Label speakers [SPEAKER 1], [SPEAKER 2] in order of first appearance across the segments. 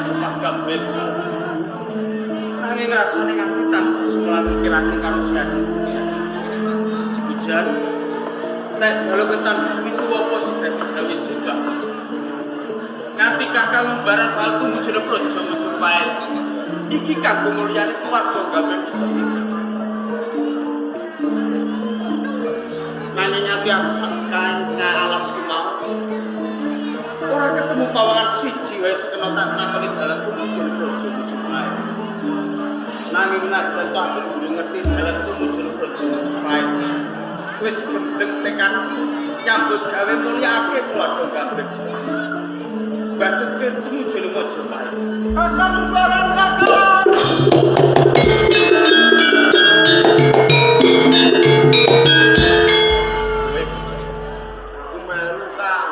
[SPEAKER 1] Padepah Gambir. Nanging rasane nganti tansah sumelang mikirake karo si Pujan. Pujan, nek jaluk tansah mitu apa sing dadi gawe Simbah Pujan. Nganti kakang ngumbaran bal tumuju Praja Majapahit. Iki kanggo mulyane keluarga Gambir seperti Pujan. Nanging ati aku sak kae alas ki mau. Ora ketemu pawangan siji wae sekena tak takoni dalan tumuju Praja Majapahit. Nanging najan to aku durung ngerti dalan tumuju Praja Majapahit. Wis gendeng tekadku nyambut gawe mulyake keluarga Gambir seperti. Mbah Cengkir tumuju Majapahit.
[SPEAKER 2] Kakang barang kakang.
[SPEAKER 1] Kowe Pujan.
[SPEAKER 2] Aku melu Kang.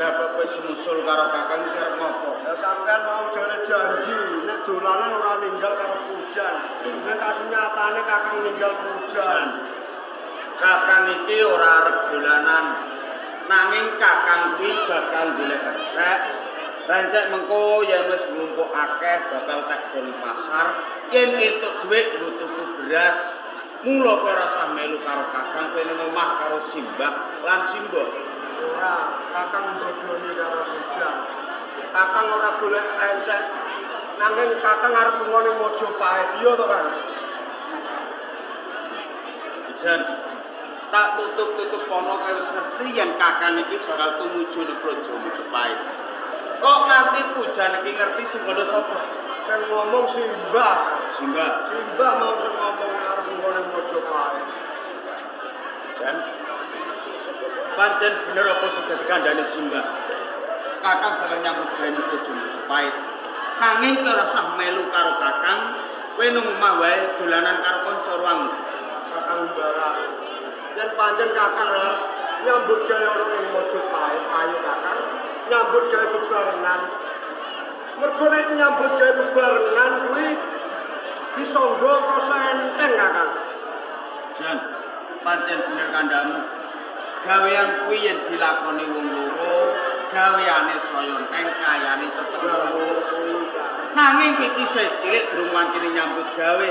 [SPEAKER 1] Lah kok kowe sumusul karo kakang iki arep ngopo?
[SPEAKER 2] Lah sampean mau jare janji nek dolanan ora ninggal karo Pujan. Nek kasus nyatane kakang ninggal Pujan.
[SPEAKER 1] Kakang iki ora arep dolanan. Nanging kakang kuwi bakal golek rencek. Rencek mengko yen wis nglumpuk akeh bakal tak dol pasar. Yen entuk dhuwit nggo tuku beras. Mula kowe ora usah melu karo kakang, kowe ning omah karo Simbah lan Simbok.
[SPEAKER 2] Ora, kakang bodoni karo Pujan. Kakang ora golek rencek. Nanging kakang arep lunga ning Majapahit. Iya to, Kang?
[SPEAKER 1] Pujan, tak tutup-tutup kono kowe wis ngerti yen kakang iki bakal tumuju ning Praja Majapahit. Kok nganti Pujan iki ngerti sing ngono sapa?
[SPEAKER 2] Sing ngomong Simbah.
[SPEAKER 1] Simbah.
[SPEAKER 2] Simbah mau sing ngomong arep lunga ning Majapahit.
[SPEAKER 1] Pujan, pancen bener apa sing dadi kandhane Simbah? Kakang bakal nyambut gawe ning Praja Majapahit. Nanging kowe ora usah melu karo kakang, kowe nang omah wae dolanan karo kanca ruang.
[SPEAKER 2] Kakang Bara. Yen pancen kakang lah nyambut gawe ana ing Majapahit, ayo kakang nyambut gawe bebarengan. Mergo nek nyambut gawe bebarengan kuwi disangga rasa enteng kakang.
[SPEAKER 1] Jan, pancen bener kandhamu. Gawean kuwi yen dilakoni wong loro, gaweane saya enteng, kayane cepet. Nanging kowe iki isih cilik durung wancine nyambut gawe.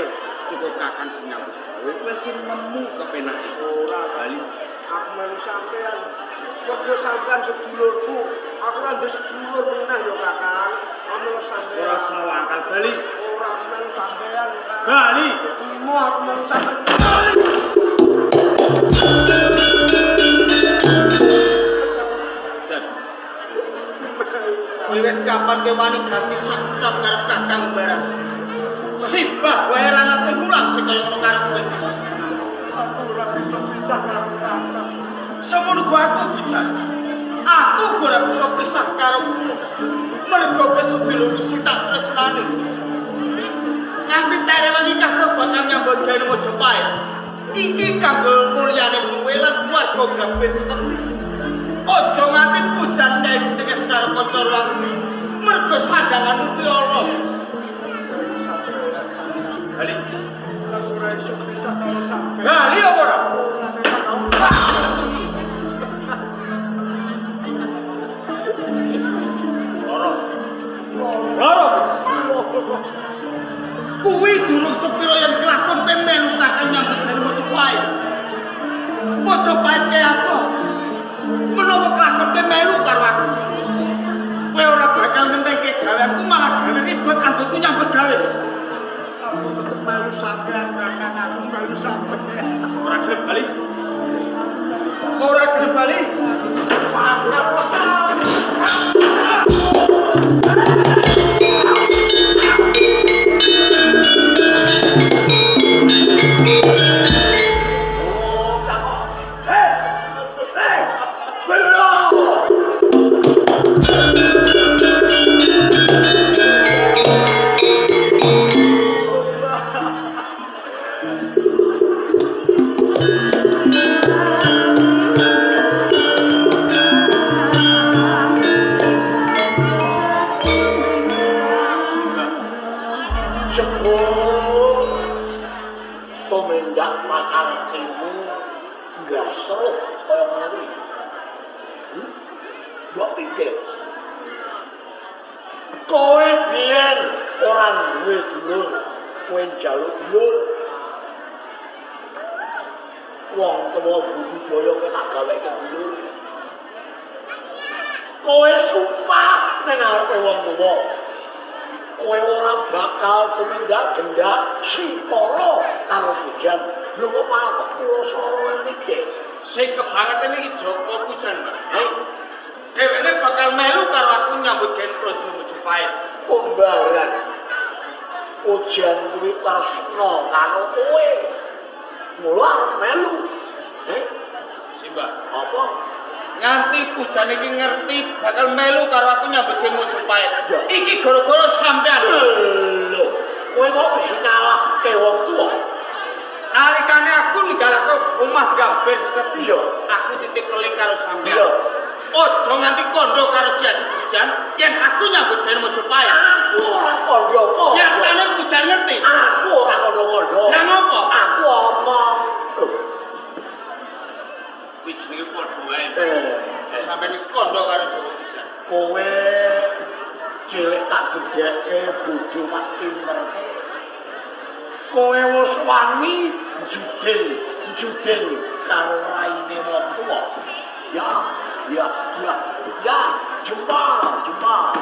[SPEAKER 1] Cukup kakang sing nyambut gawe, kowe sing nemu kepenake.
[SPEAKER 2] Ora
[SPEAKER 1] Bali.
[SPEAKER 2] Aku melu sampean. Mergo sampean sedulurku. Aku ora ndek sedulur meneh ya kakang. Aku melu sampean.
[SPEAKER 1] Ora usah wangkal bali.
[SPEAKER 2] Ora aku melu sampean ya kakang.
[SPEAKER 1] Bali.
[SPEAKER 2] Imo aku melu sampean.
[SPEAKER 1] Jan. Wiwit kapan kowe wani ganti sak kecap karo kakang Barang? Simbah wae ra nate mulang sing kaya ngono karo kowe.
[SPEAKER 2] Aku ora bisa pisah karo kakang.
[SPEAKER 1] Semono ku aku Pujan. Aku ora bisa pisah karo kowe. Mergo kowe sedulurku sing tak tresnani. Nganti tere wengi kakang bakal nyambut gawe Majapahit. Iki kanggo mulyane kowe lan keluarga Gambir Sekti. Aja nganti Pujan kae dicekes karo kanca ruang. Mergo sandanganmu kuwi ala. Bali.
[SPEAKER 2] Aku ora iso pisah karo sampean.
[SPEAKER 1] Bali apa ora?
[SPEAKER 2] Ora kakang.
[SPEAKER 1] Loro. Loro Pujan. Kuwi durung sepiro yen kelakon kowe melu kakang nyambut gawe Majapahit. Majapahit kae aku. Menawa kelakon kowe melu karo aku. Kowe ora bakal ngentengke gaweanku malah gawe ribet anggotku nyambut gawe.
[SPEAKER 2] Aku tetep melu sampean kakang, aku melu sampean.
[SPEAKER 1] Ora gelem bali. Ora gelem bali.
[SPEAKER 3] Jebul tumindak makartimu nggasruh kaya ngono kuwi. Mbok pikir. Kowe biyen ora duwe dulur, kowe njaluk dulur. Wong tuwa budidaya kowe tak gaweke dulur. Kowe sumpah nang ngarepe wong tuwa. Kowe ora bakal tumindak gendak sikara karo Pujan. Lho kok malah kok pulasara ngene iki?
[SPEAKER 1] Sing kebangetan iki Joko Pujan, Mbah. Hei. Dheweke bakal melu karo aku nyambut gawe Praja Majapahit.
[SPEAKER 3] Umbaran. Pujan kuwi tresna karo kowe. Mula arep melu. Heh,
[SPEAKER 1] Simbah.
[SPEAKER 3] Apa?
[SPEAKER 1] Nganti Pujan iki ngerti bakal melu karo aku nyambut gawe Majapahit.
[SPEAKER 3] Ya.
[SPEAKER 1] Iki gara-gara sampean.
[SPEAKER 3] Lho, kowe kok bisa nyalahke wong tuwa?
[SPEAKER 1] Nalikane aku ninggalake omah Gambir Seketi,
[SPEAKER 3] Iya.
[SPEAKER 1] aku titip eling karo sampean.
[SPEAKER 3] Iya.
[SPEAKER 1] Aja nganti kandha karo si Adi Pujan yen aku nyambut gawe Majapahit.
[SPEAKER 3] Aku ora kandha-kandha.
[SPEAKER 1] Nyatane Pujan ngerti.
[SPEAKER 3] Aku ora kandha-kandha.
[SPEAKER 1] Lah ngopo?
[SPEAKER 3] Aku omong. Lho,
[SPEAKER 1] Kuwi jenenge padha wae.
[SPEAKER 3] Eh,
[SPEAKER 1] Sampeyan wis kandha karo Joko Pujan.
[SPEAKER 3] Kowe cilik tak gedhekke, bodho tak pinterke. Kowe wis wani njuding karo raine wong tuwa. Ya, ya, ya, ya, jempol, jempol.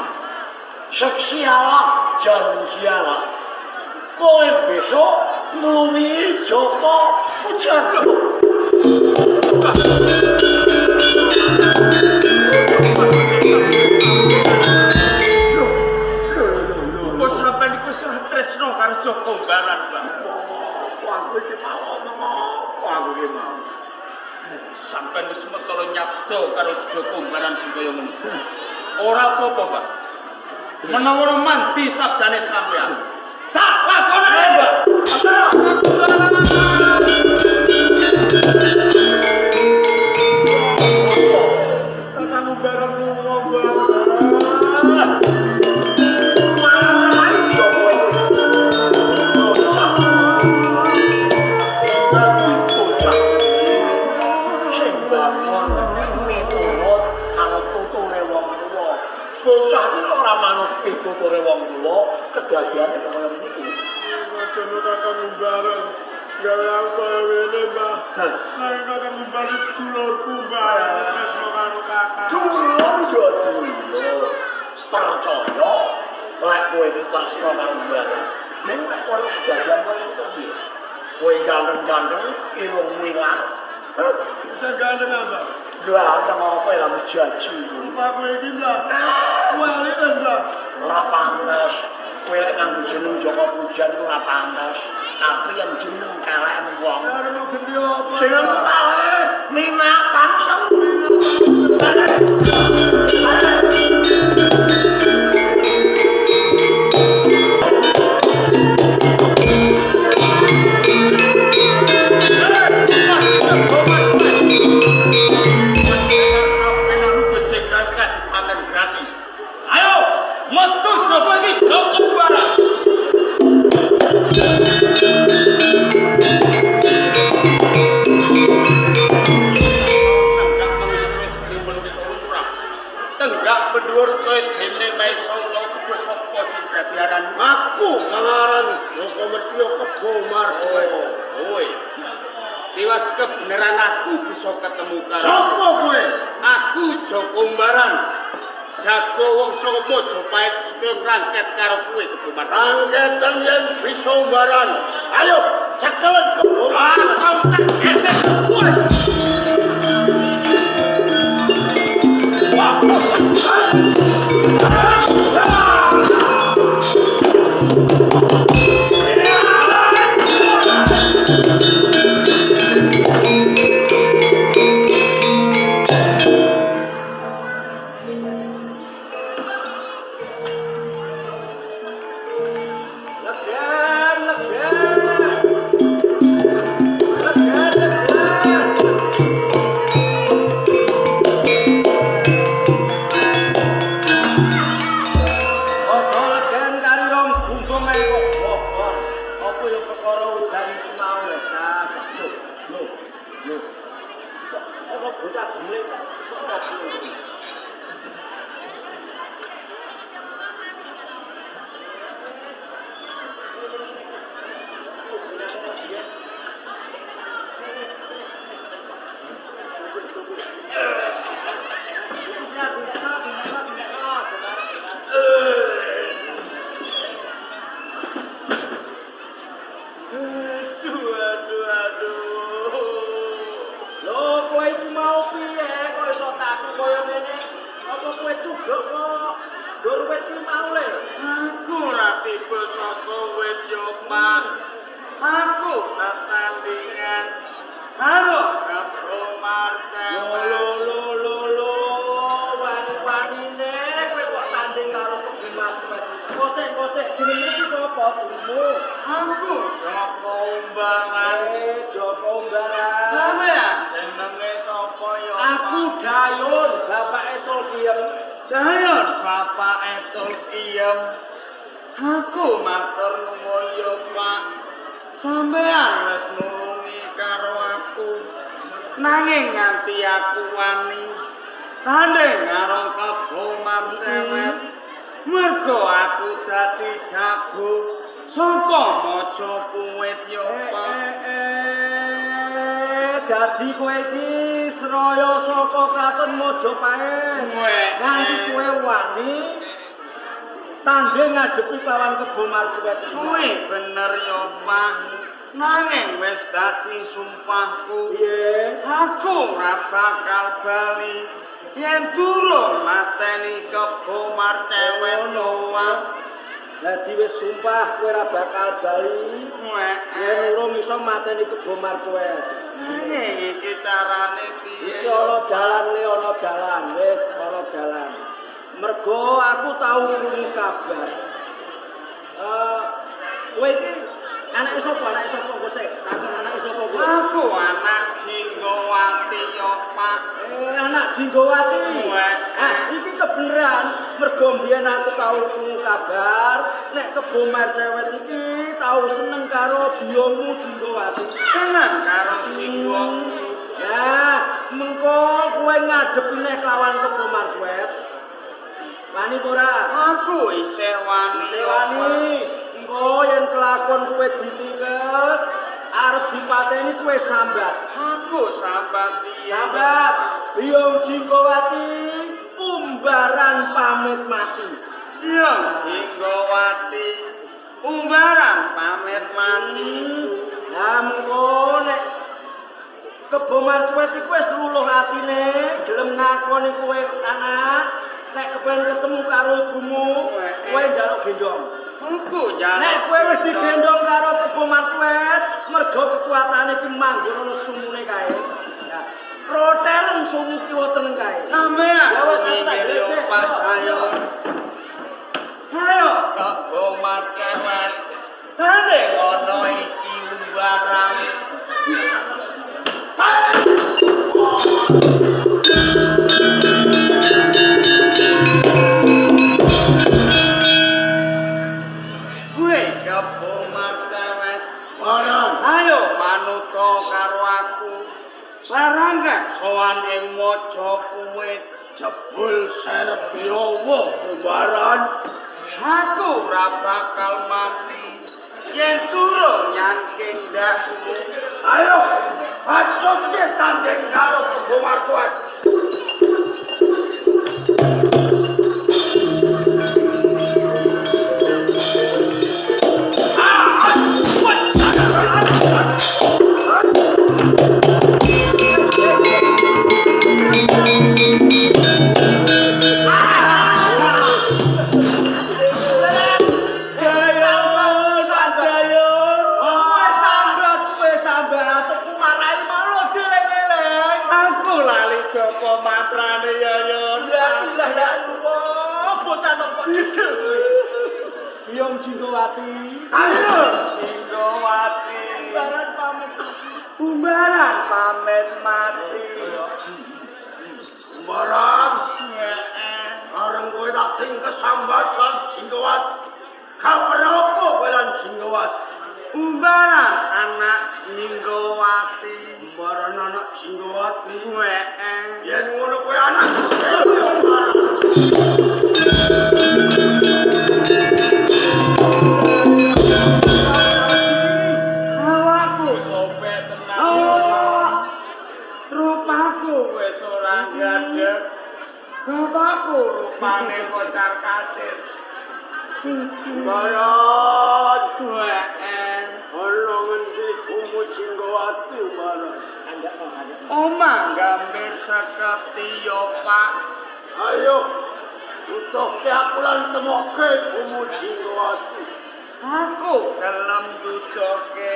[SPEAKER 3] Seksi Allah, janji Allah. Kowe besok ngluwihi Joko Pujan. Lho, lho, lho, lho.
[SPEAKER 1] Kok sampeyan iku wis ora tresno karo Joko Umbaran, Mbah?
[SPEAKER 3] Apa aku iki mau omong apa aku iki mau?
[SPEAKER 1] Sampeyan wis mentolo nyabdo karo Joko Umbaran sing kaya ngono. Ora apa-apa, Mbah. Menawa ora mandi sabdane sampeyan. Tak lakonane, Mbah.
[SPEAKER 2] Kakang Umbaran lunga, Mbah.
[SPEAKER 3] Malah yo kowe. Bocah. Dadi bocah sing bangun miturut karo tuture wong tuwa. Bocah kuwi ora manut pituture wong tuwa, kedadiane kaya ngene iki.
[SPEAKER 2] Aja Kakang Umbaran gawe aku kaya ngene, Mbah.
[SPEAKER 3] Hah.
[SPEAKER 2] Nanging Kakang Umbaran sedulurku, Mbah. Tresno karo Kakang.
[SPEAKER 3] Dulur ya dulur. Percaya lek kowe iki tresno karo Umbaran. Ning nek kowe kejadian koyo ngono piye? Kowe ganteng-ganteng, irungmu ilang. Hah?
[SPEAKER 2] Bisa ganteng, Mbah.
[SPEAKER 3] Ganteng apa ya jaji kuwi.
[SPEAKER 2] Aku iki, Mbah. Wali, Mbah.
[SPEAKER 3] Ora pantes. Kowe lek nganggo jeneng Joko Pujan ku ora pantes. Tapi yang jeneng kaleken wong.
[SPEAKER 2] Lah arep mau ganti apa?
[SPEAKER 3] Jenengmu kaleh Nina Pangsem.
[SPEAKER 1] Ayo, metu Joko iki Joko Umbaran. Tenggak mengisore dene manungsa lumrah. Tenggak mendhuwur kaya dene maesa utawa kebo sapa sing dadi aran
[SPEAKER 2] Aku kangaran Joko Metyo Kebo Marjowo.
[SPEAKER 1] Kowe. Tiwas kebenaran aku bisa ketemu karo
[SPEAKER 2] Sapa kowe?
[SPEAKER 1] Aku Joko Umbaran. Jago wong saka Majapahit supaya ngrangket karo kowe Kebo Marjowo.
[SPEAKER 2] Rangketan yen bisa umbaran. Ayo, cekelen Kebo.
[SPEAKER 1] Aku tak getek kowe.
[SPEAKER 2] Legen, legen. Legen, legen. Padha legen kari rong bumbung ae kok bobor. Apa ya perkara udan iki mau lho, Kak? Lho, lho, lho. Kok ana bocah gemlek kok iso ngopo iki?
[SPEAKER 4] sik jenengmu iki sapa jenengmu?
[SPEAKER 1] Aku Joko Umbaran.
[SPEAKER 4] Joko Umbaran.
[SPEAKER 1] Sampeyan jenenge sapa ya?
[SPEAKER 4] Aku Dayon, bapake Tulkiem.
[SPEAKER 1] Dayon, bapake Tulkiem. Aku matur nuwun ya, Pak. Sampeyan wis nulungi karo aku. Nanging nganti aku wani tanding karo Kebo Marcewet. Mergo aku dadi jago saka Majapahit ya, Pak.
[SPEAKER 4] Dadi kowe iki sraya saka kraton Majapahit. Nganti kowe wani tanding ngadepi lawan Kebo Marcuwet.
[SPEAKER 1] Kuwi bener ya, Pak. Nanging wis dadi sumpahku.
[SPEAKER 4] Piye?
[SPEAKER 1] Aku ora bakal bali yen durung mateni Kebo Marcewet lho, Pak.
[SPEAKER 4] Dadi wis sumpah kowe ora bakal bali yen urung iso mateni Kebo Marcuwet.
[SPEAKER 1] Nanging iki carane piye?
[SPEAKER 4] Iki ana dalan le, ana dalan, wis ana dalan. Mergo aku tau krungu kabar. Kowe iki anake sapa? Anake sapa kowe sik? Takon anake sapa kowe?
[SPEAKER 1] Aku anak Jinggowati ya, Pak.
[SPEAKER 4] Anak Jinggowati. Ah, iki kebeneran. Mergo mbiyen aku tau krungu kabar nek Kebo Marcewet iki tau seneng karo biyungmu Jinggowati.
[SPEAKER 1] Seneng karo simbokku.
[SPEAKER 4] Nah, mengko kowe ngadepi neh lawan Kebo Marcewet. Wani ora?
[SPEAKER 1] Aku isih wani.
[SPEAKER 4] Isih wani. Engko yen kelakon kowe ditingkes, arep dipateni kowe sambat.
[SPEAKER 1] Aku sambat piye?
[SPEAKER 4] Sambat. Biyung Jinggowati umbaran pamit mati.
[SPEAKER 1] Biyung Jinggowati umbaran pamit mati.
[SPEAKER 4] Lah mengko nek Kebo Marcuwet iku wis luluh atine, gelem ngakoni kowe anak. Nek kepen ketemu karo ibumu, kowe njaluk gendong.
[SPEAKER 1] Engko njaluk.
[SPEAKER 4] Nek kowe wis digendong karo Kebo Marcuwet, mergo kekuatane iki manggon ana sumune kae. Ya. Protelen sumu kiwa tengen kae.
[SPEAKER 1] Sampeyan sing mikir Pak Dayon. Ayo Kebo Marcuwet. Tanding ana iki umbaran. Ayo manuta karo aku. Sarangga sowan ing Majapahit
[SPEAKER 3] jebul serep biyowo umbaran.
[SPEAKER 1] Aku ora bakal mati yen durung nyangking ndasmu.
[SPEAKER 3] Ayo bacutke tanding karo Kebo Marcuwet.
[SPEAKER 4] Biyung Jinggowati.
[SPEAKER 3] Ayo
[SPEAKER 1] Jinggowati.
[SPEAKER 4] Umbaran pamit.
[SPEAKER 1] Umbaran pamit mati.
[SPEAKER 3] Umbaran. Bareng kowe tak tingkes sambat lan Jinggowat. Kabar apa kowe lan Jinggowat?
[SPEAKER 1] Umbaran anak Jinggowati.
[SPEAKER 3] Umbaran anak Jinggowati.
[SPEAKER 1] Heeh.
[SPEAKER 3] Yen ngono kowe anak
[SPEAKER 1] awakku sobek tenan. Rupaku wis ora gandhek. Bapakku rupane kocar-kacir.
[SPEAKER 3] Umbaran.
[SPEAKER 1] Heeh.
[SPEAKER 3] Ana ngendi ibumu Jinggowati umbaran?
[SPEAKER 1] Omah gambir seketi yo, Pak.
[SPEAKER 3] Ayo duduhke aku lan temokke ibumu Jinggowati.
[SPEAKER 1] Aku gelem duduhke.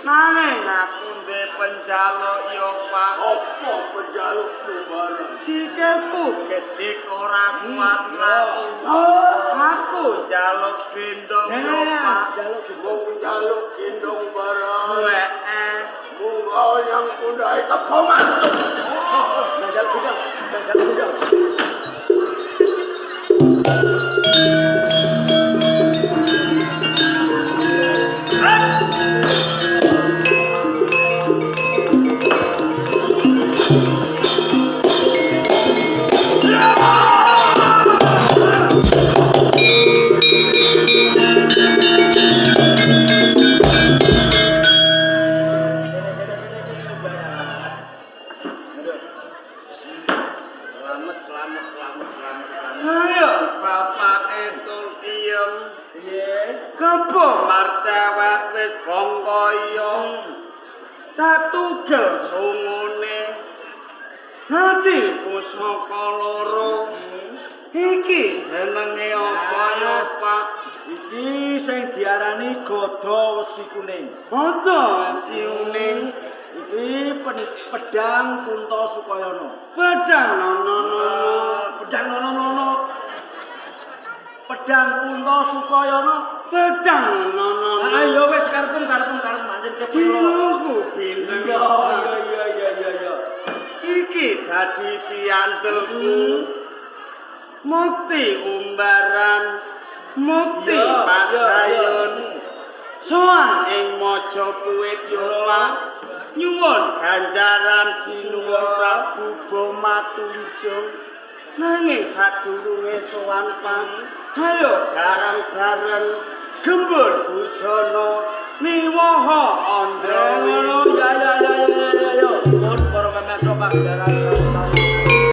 [SPEAKER 1] Nanging aku ndek penjaluk ya, Pak.
[SPEAKER 3] Apa penjalukmu barang?
[SPEAKER 1] Sikilku gejik ora kuat mlaku. Aku njaluk gendong ya, Pak.
[SPEAKER 4] Jaluk gendong.
[SPEAKER 3] Mung njaluk gendong barang.
[SPEAKER 1] Wee.
[SPEAKER 3] Munggo yang pundhake kebongan.
[SPEAKER 4] Nah, jaluk gendong. Nah, jaluk gendong.
[SPEAKER 1] Selamat, selamat, selamat, selamat, selamat. Ayo, Bapak Etul Diem.
[SPEAKER 4] Piye?
[SPEAKER 1] Kebo marcewet wis bongkoyo. Tak tugel sungune. Dadi pusaka loro. Iki jenenge apa ya, Pak?
[SPEAKER 4] Iki sing diarani gada wesi kuning.
[SPEAKER 1] Gada wesi kuning.
[SPEAKER 4] Iki pedang Kunto Sukoyono.
[SPEAKER 1] Pedang nono nono.
[SPEAKER 4] Pedang nono nono. Pedang Kunto Sukoyono.
[SPEAKER 1] Pedang nono nono.
[SPEAKER 4] Ayo wis karepmu karepmu karepmu pancen kepelo.
[SPEAKER 1] Irungku bintang.
[SPEAKER 4] Iya iya iya iya iya iya.
[SPEAKER 1] Iki dadi piandelku. Mukti umbaran, mukti
[SPEAKER 4] Iya,
[SPEAKER 1] padayun.
[SPEAKER 4] iya, iya.
[SPEAKER 1] Sowan ing Majapuit ya, Pak. Nyuwun ganjaran sinuwun Prabu Boma Tunjung. Nanging sadurunge sowan, Pak, ayo bareng-bareng gembul bujana miwaha
[SPEAKER 4] Ngono
[SPEAKER 1] andra.
[SPEAKER 4] ya ya ya ya ya ya. Pun para pamirsa pagelaran